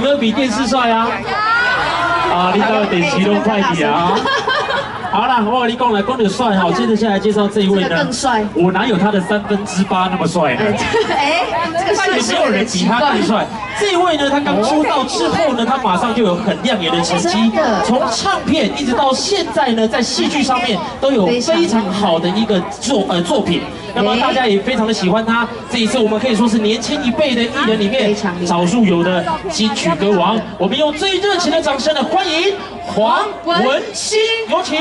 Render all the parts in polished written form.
有沒有比電視帥啊？啊，你到電視攏歹去啊！好啦，我跟你講來講到帥哈，接着下來介紹這一位呢，這個更帥，我哪有他的8/3那麼帥呢？哎，這個也沒有人比他更帥。這一位呢，他剛出道之後呢，他馬上就有很亮眼的成績，從唱片一直到現在呢，在戲劇上面都有非常好的一個作品。那麼大家也非常的喜歡他。這一次我們可以說是年輕一輩的藝人裡面少數有的金曲歌王。我們用最熱情的掌聲來歡迎黃文星，有請。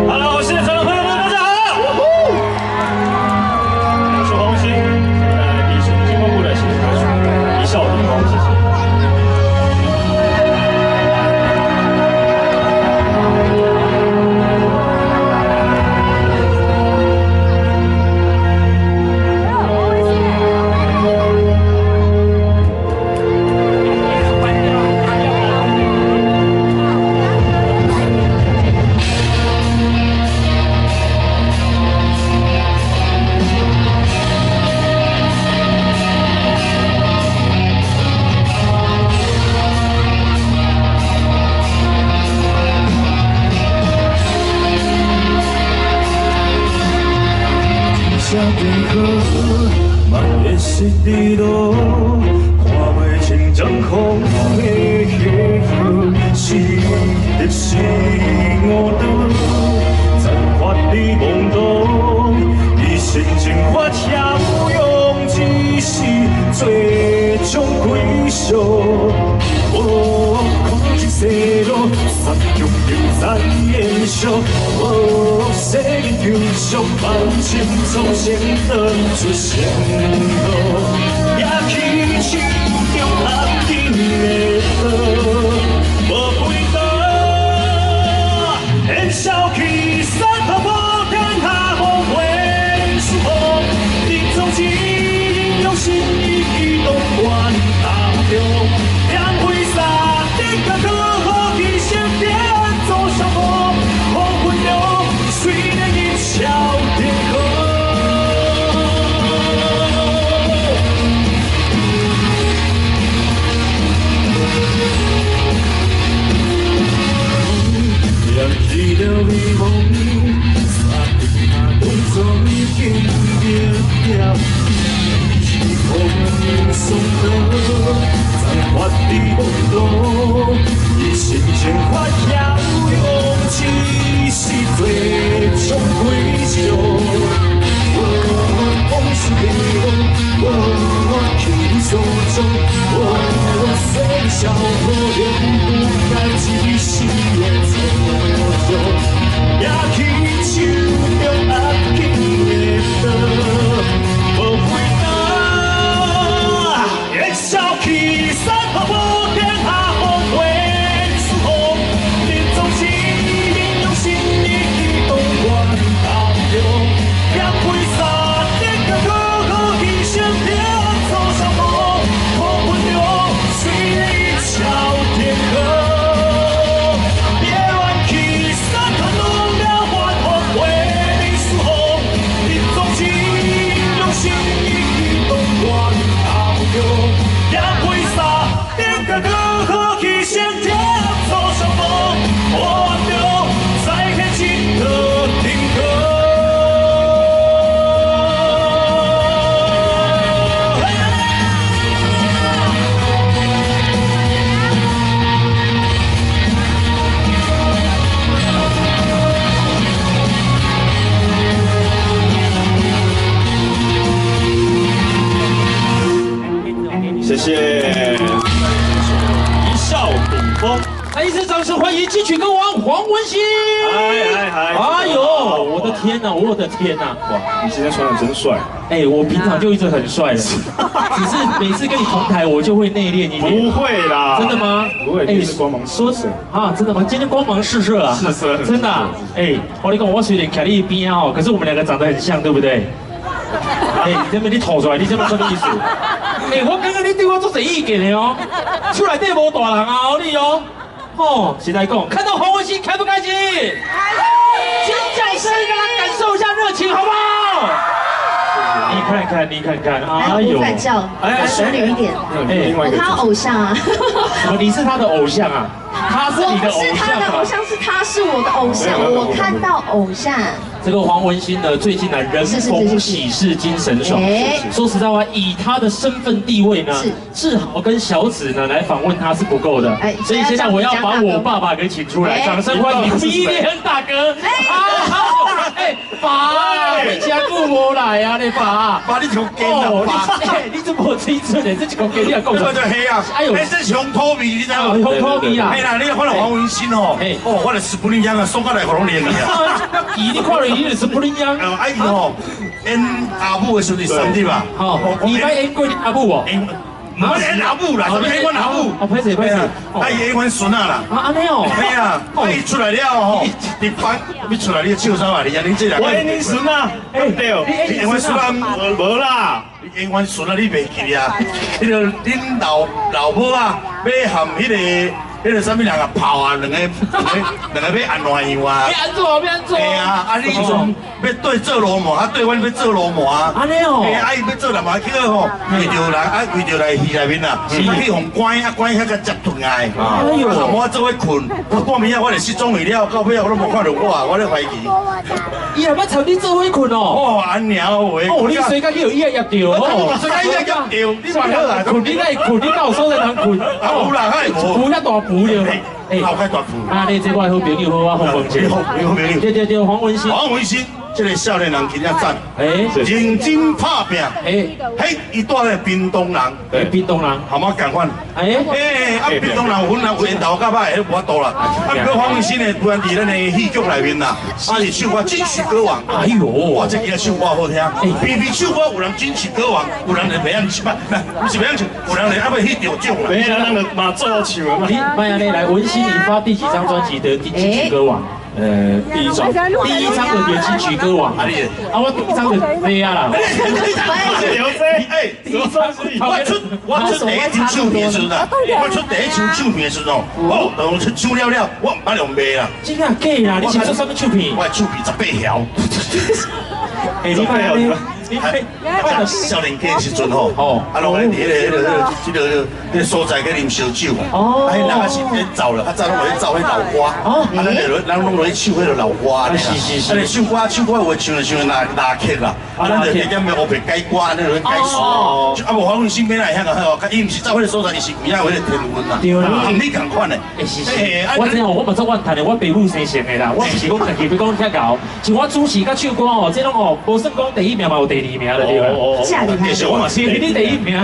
Hello，現場的朋友們，大家好！我是黃文星，現在帶來第一首星光布袋戲的歌曲《一笑頂風》，謝謝。是滴落，看袂清掌控的是得是误导，残发伫懵懂，伊心情发骁勇，只是做种归宿。哦，看一世路，三强又再延续。哦，世间求俗，万千众生当出生路，举起手中压紧的刀，无归途，烟消去山头破天下风云四风，林总只用心意去动关当中，两回三的个可好去先变做相逢，黄昏了，虽然一笑定好。扬起了美梦，三更下动作已经灭掉，是风送的，残发伫懵懂，伊心情发骁勇，只是做种归宿。往事迷梦，我去所踪，我虽笑破脸，不该一时的错觉。举起手中压紧的刀，无回头，烟消去山头破天下风云四风，林总是英勇心意去动关当中，两回三的个可好牺牲变做相逢，黄昏中虽然一笑天河，别乱去山头弄了发风云四风，林总是英勇心意去动关当中，两回三的个可好牺牲变做相逢，黄昏中再现一个天河。謝謝。一笑頂風，再一次掌聲歡迎金曲歌王黃文星。嗨嗨嗨！哎呦，我的天哪，我的天哪！哇，你今天穿的真帥！哎，我平常就一直很帥的，只是每次跟你同台，我就會內斂一點。不會啦，真的嗎？不會，你是光芒四射。啊，真的嗎？今天光芒四射啊！四射，真的。哎，我跟你講，我雖然徛你邊哦，可是我們兩個長得很像，對不對？哎，你這邊你吐出來，你這邊什麼意思？哎，我感覺你對我做濟意見的哦，厝內底無大人啊，你哦，哦，實在講，看到黃文星開不開心？開心！尖叫聲，讓他感受一下熱情，好不好？看看，你看看，哎呦，我敢叫，淑女一點。哎，我他偶像啊。什麼？你是他的偶像啊？他是你的偶像。我不是他的偶像，是他是我的偶像。我看到偶像。這個黃文星呢，最近呢人逢喜事精神爽。說實在話，以他的身份地位呢，志豪跟小紫呢來訪問他是不夠的。所以現在我要把我爸爸給請出來，掌聲歡迎威廉大哥。哎，爸，你真久無來啊，你爸。爸，你從見啦，爸。你這無水準的，這一個雞你也講。這就黑啊！哎呦，這是紅土味，你知無？紅土味啦。嘿啦，你看到黃文星哦，哦，我就是不能樣啊，送過來予攏練啊。你看了伊就是不能樣。啊，伊吼演阿母的時陣三日嘛。哦，你捌演過阿母無？毋是演阿母啦，啥物演阮阿母？哦，歹勢歹勢。啊，伊演阮孫仔啦。啊，按呢哦。嘿啊，啊，伊出來了吼，佇班，你出來你笑啥嘛？你安尼這我演恁孫仔，哎對。你演阮孫仔？無啦。你演阮孫仔，你袂記啊？彼個恁老老母啊，欲含彼個啥物人啊，炮啊，兩個欲按怎樣啊？欲按怎？欲按怎？嘿啊！啊，你彼陣欲對做鱸鰻，啊對阮欲做鱸鰻啊。按呢哦。嘿啊，伊欲做鱸鰻，結果吼，為著人啊，為著來戲內面啊，啊去予關啊關遐共接轉來。哎呦！我做伙睏，我半暝仔我就失蹤去了，到尾仔我攏無看著我，我咧懷疑。伊也欲參你做伙睏哦。哦，按呢話。哦，你衰甲去予伊也徛著哦。衰甲伊也徛著，你嘛好啊。睏你哪會睏？你哪有所在通睏？啊有啦，還無。浮遐大浮著。哎，老開大浮。啊，你這我的好朋友好啊，黃文星。好朋友。對對對，黃文星。黃文星，這個少年人真正讚。哎，認真拍拚。哎，嘿，伊住咧屏東人。哎，屏東人。含我仝款。哎，哎，啊，屏東人有分啊，緣投較歹，彼無法度啦。啊，不過黃文星呢，突然佇咱的戲劇內面啦，啊是唱歌金曲歌王。哎呦，哇，這支唱歌好聽。偏偏唱歌有人金曲歌王，有人就袂曉唱，不是袂曉唱，有人就猶未去得獎啦。沒啦，咱就嘛做唱嘛。你莫按呢來，文星，你發第幾張專輯得金曲歌王？第一張，第一張就得金曲歌王。啊你，啊我第一張就飛啊啦。哎，我出第一張唱片的時陣啊，我出第一張唱片的時陣哦，當出唱了了，我毋捌用賣啦。真正假啦？你是出啥物唱片？我的唱片18條。哎，你莫按呢，你莫少年家的時陣吼，啊，攏咧佇彼個所在去啉燒酒，啊，彼人啊是咧走了，較早攏落去走彼老歌，啊，咱就落，咱攏落去唱彼个老歌，啊，是，啊，你唱歌唱歌有的唱就唱拉拉曲啦，啊，咱就加減欲學白改歌，按呢落去改數，啊，無黃文星欲來遐個好，伊毋是走彼个所在，伊是有影有彼个天分啦，對啦，毋你仝款的，欸是是，我知影我嘛足怨嘆的，我爸母生成的啦，我毋是講家己欲講遐𠢕，像我主持佮唱歌哦，這攏哦，無算講第一名嘛有第二名就對啦。其實我嘛是你第一名。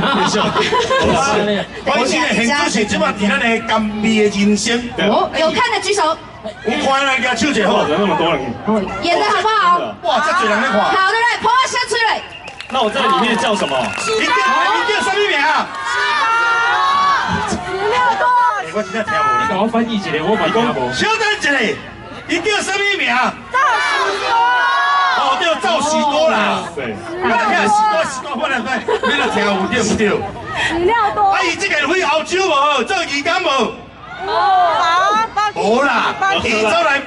黃文星的現主持這馬佇咱的甘美的人生。哦，有看的舉手。有看的來舉手者好。那麼多人。演得好不好？哇，這濟人咧看。好的來，拍下出來。那我在裡面叫什麼？你叫啥物名啊？16多。我真正聽無咧。我翻譯一下，我嘛聽無。小等一下，伊叫啥物名？趙喜多。哦，對，趙喜多啦。對。我聽喜多喜多，我來來，你若聽有對毋對？16多。啊，伊這個去歐洲無？做義工無？無啦，伊走來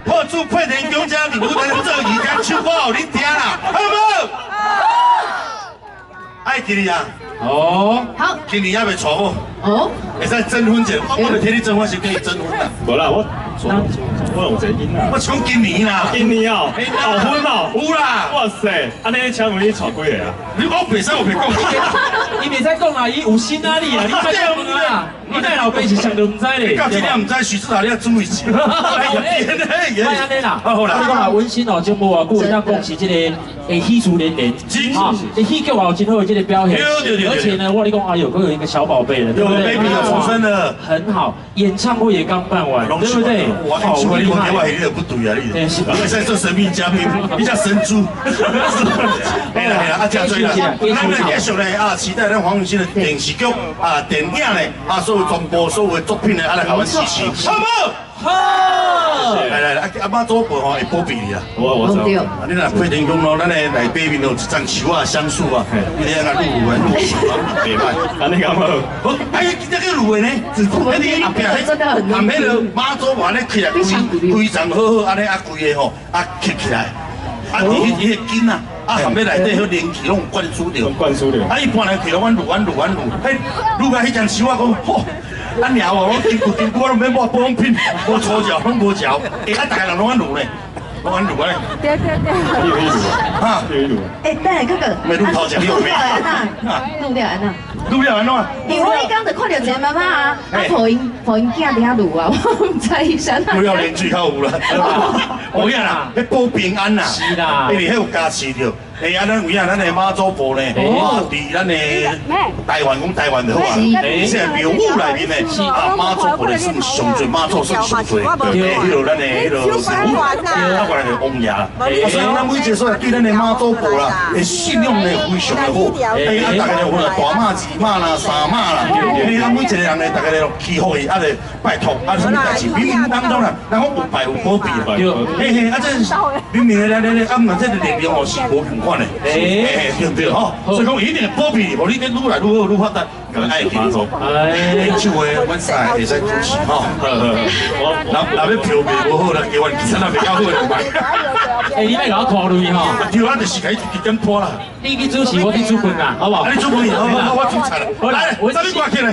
破主配天宮遮佇舞台做義工，唱歌予恁聽啦，好無？愛記哩啊！哦，好，今年猶未娶某，哦，會使徵婚者，我著替你徵婚，是替你徵婚啦。無啦，我有一個囡仔。我是講今年啦，今年哦，結婚哦，有啦。哇塞，按呢請問你娶幾个啊？你講袂使，我袂講。伊袂使講啦，伊有心啊你啊，你莫講啦，你那老爸是啥都毋知咧。到這點毋知，許志豪你要注意一下。莫按呢啦，好啦，我講啦，文星哦，這無偌久，咱講是這個會喜事連連，啊，喜劇也有真好的這個表現，而且呢，我跟你講，哎呦，閣有一個小寶貝了，對不對？ baby 出生了，很好，演唱會也剛辦完，對不對？好厲害！我你就不對啊，你。你會使做神秘嘉賓，你叫神豬。嘿啦嘿啦，啊，真濟啦，咱來繼續咧啊，期待咱黃文星的電視劇啊、電影咧啊，所有全部所有的作品咧，啊來予阮支持，好無？好。來來來，啊阿媽祖婆吼會保庇你啦。我知。啊，你若配天宮咯，咱的內背面有一層樹仔橡樹啊，你咧啊入圍入圍，袂歹。按呢敢好？好，哎，這個入圍呢？那個後壁彼，含彼个媽祖婆按呢起來，規規層好好按呢啊規个吼啊吸起來，啊佇彼彼个根啊，啊，含咧內底彼靈氣攏灌輸著，灌輸著。啊，伊搬來去，阮滷阮滷阮滷，彼滷到彼陣時我講，吼，啊娘哦，攏金骨金骨，我攏免抹保養品，無粗嚼，攏無嚼，欸，啊，逐个人攏按滷咧，攏按滷咧。對對對。你有意思？哈，有意思。欸，等下哥哥，沒滷頭前你有沒？滷了按怎？滷了按怎？因為我彼工就看著一個媽媽啊，啊抱𪜶抱𪜶囝佇遐滷啊，我毋知伊啥。滷了連水較有啦。無影啦，彼保平安啦，是啦，因為彼有加持著。欸，啊，咱有影，咱的媽祖婆呢？哇，佇咱的台灣講台灣就好啊，這個廟宇內面呢，啊媽祖婆咧算上濟，媽祖算上濟，對，彼個咱的彼個師傅，啊，過來就王爺啦。啊，所以咱每一個所在對咱的媽祖婆啦，的信仰呢非常的好。欸，啊，逐家有啦，大媽、二媽啦、三媽啦，欸，啊，每一個人呢，逐家咧祈福伊，啊，咧拜託，啊，啥物代誌，冥冥當中啦，人講有拜有保庇啦。嘿嘿，啊，這冥冥的咧咧咧，啊，毋這個力量哦是無仝款的，欸，對毋對吼？所以講一定會保庇你，予你愈來愈好，愈發達，愛媽祖。演唱會，阮三个會使主持吼。我若若欲票賣無好啦，叫阮其實若袂較好就賣。欸，你莫共我拖累吼。對啊，就是共伊一點拖啦。你去主持，我去煮飯啦，好不好？啊，你煮飯，好好，我煮菜啦。來，啥物歌起來？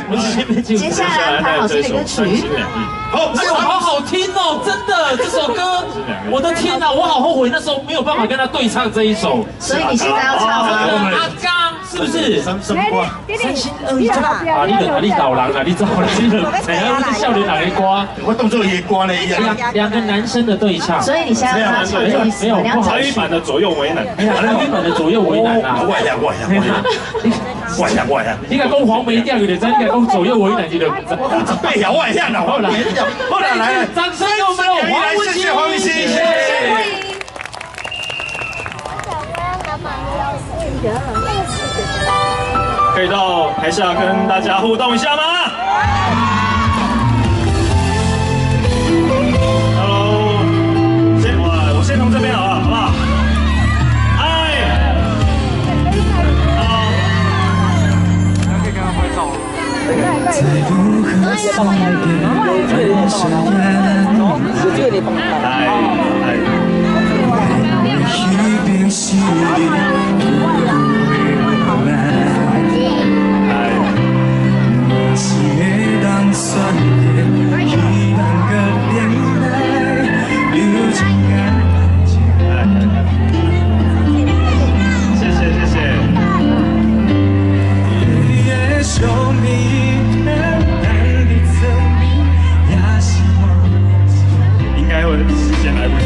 接下來安排好新的歌曲。好，這個好好聽哦，真的，這首歌，我的天哪，我好後悔那時候沒有辦法跟他對唱這一首。所以你現在要唱嗎？阿剛是不是？什麼歌？三心二意啊！你啊，你老人啊，你走了，你就知影你少年人的歌。我當做伊的歌呢，兩個男生的對唱。所以你現在要唱這一首，沒有台語版的左右為難，台語版的左右為難啊！我會我會我會我會。你敢講黃梅調，伊就知；你敢講左右為難，伊就毋知。我講十八條，我會曉啦。好啦，好啦，來，掌聲給我們的黃文謝謝黃文謝謝。歡迎。可以到台下跟大家互動一下嗎？Hello，先我先從這邊好了，好不好？嗨，Hello，可以跟他拍照嗎？謝謝謝謝。應該會時間來不及。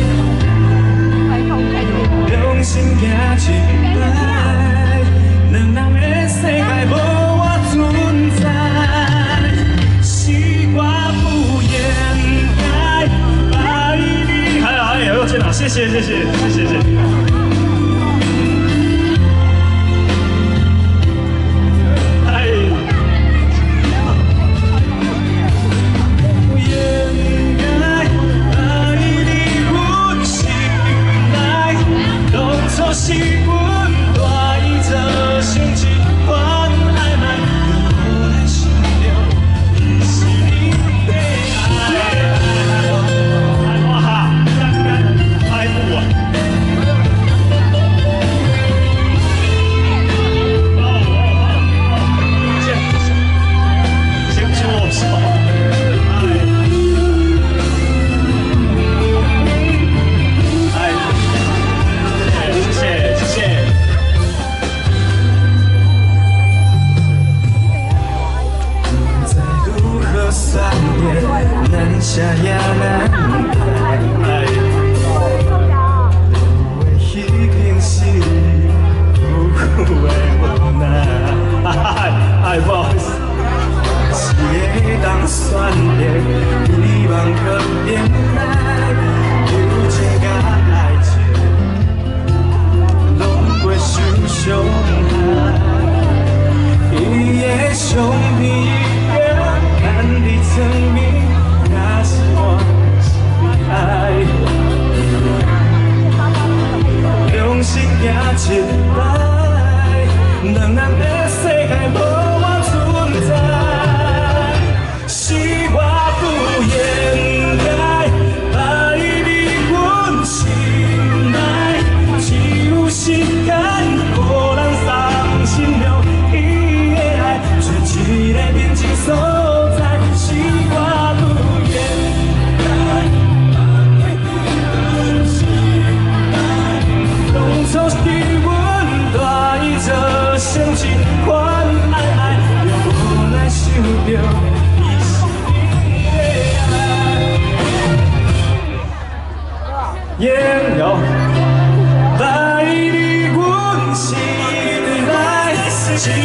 只有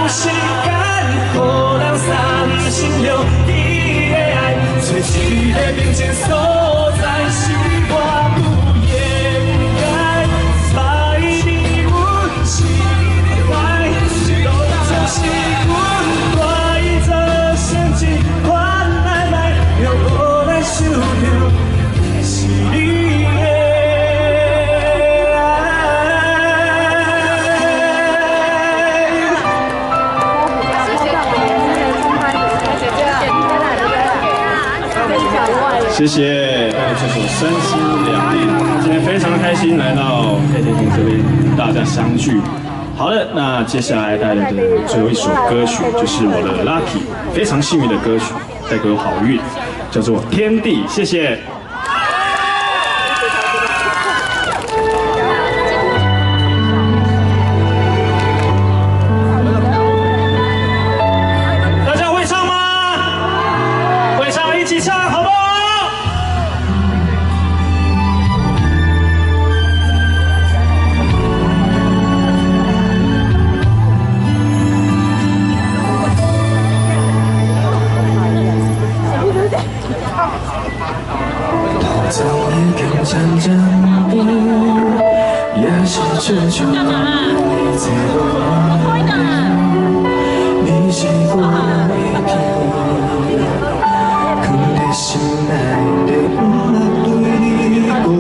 時間，予人三心兩意的愛，找一個平靜所在，是我不應該猜你阮是壞，當初是阮怪做成這款曖昧，又無來想著是你的愛。謝謝帶來這首《三心兩意》，今天非常開心來到 KTV 這邊與大家相聚。好的，那接下來帶來的最後一首歌曲就是我的 Lucky，非常幸運的歌曲，帶給我好運，叫做《天地》，謝謝。大家會唱嗎？會唱一起唱，好不好？早已經漸漸變，也是笑笑講一切無問題。你是我的天，藏在心內的，毋捌對你講過。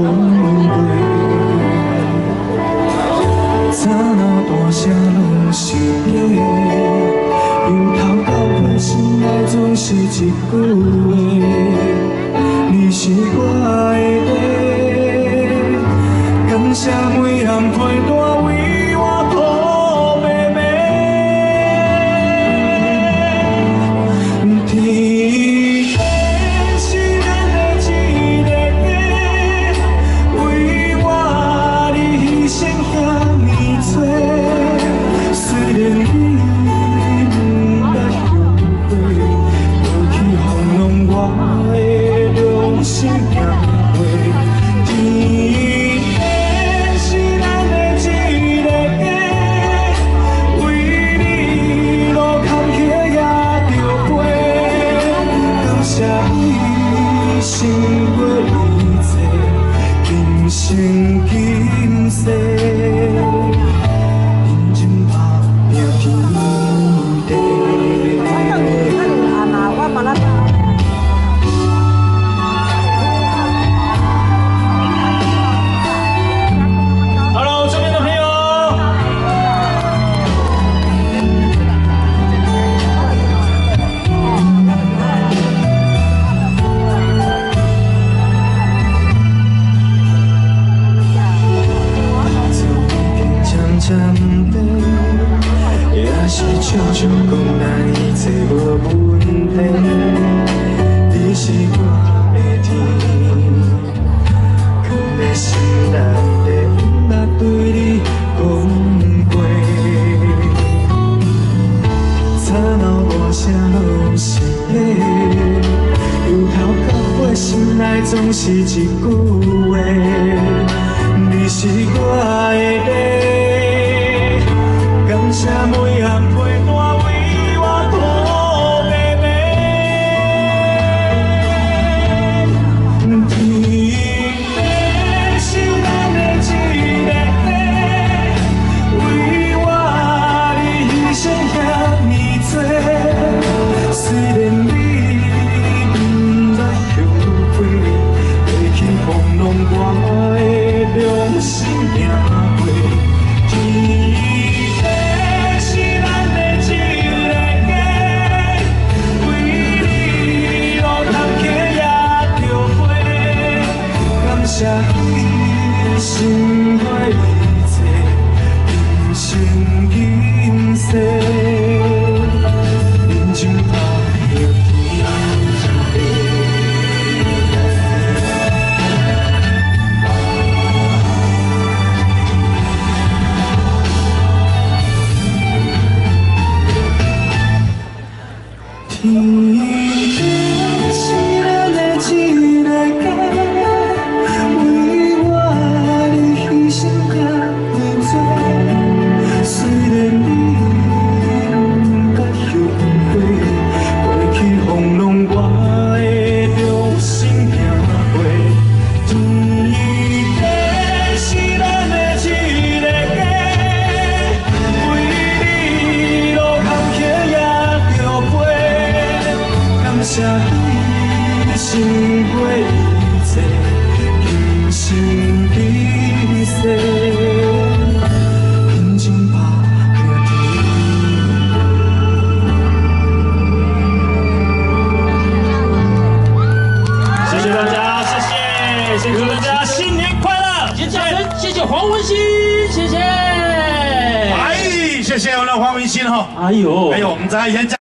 吵鬧大聲攏是假，由頭到尾心內總是一句話。你是我的家，感謝每項陪伴為我塗白暝。天地是咱的一個家，為我你犧牲遐爾多，雖然你毋捌後悔，過去風浪我會用心行過。天地是咱的一個家，為你路坎坷也著飛，感謝你勝過一切，今生今世，認真打拼天地。 Hello，這邊的朋友。早已經漸漸變，也是笑笑講咱一切無問題。你是我的天，藏在心內的，毋捌對你講過。吵鬧大聲攏是假，由頭到尾心內總是一句話。你是我的家，感謝每項陪伴為我塗白暝。天地是咱的一個家，為我你犧牲遐爾多，雖然你毋捌後悔，過去風浪我會用心行過。天地是咱的一個家，為你路坎坷也著飛，感謝你勝過一切，今生今世，認真打拼天地。天地是咱的一個家，為我你犧牲遐爾多，雖然你伊胜過一切，今生今世，真情打拼天。謝謝大家，謝謝，先祝大家新年快樂！謝謝掌聲，謝謝黃文心，謝謝。哎，謝謝我們黃文心哈。哎呦，哎呦，我們在演講。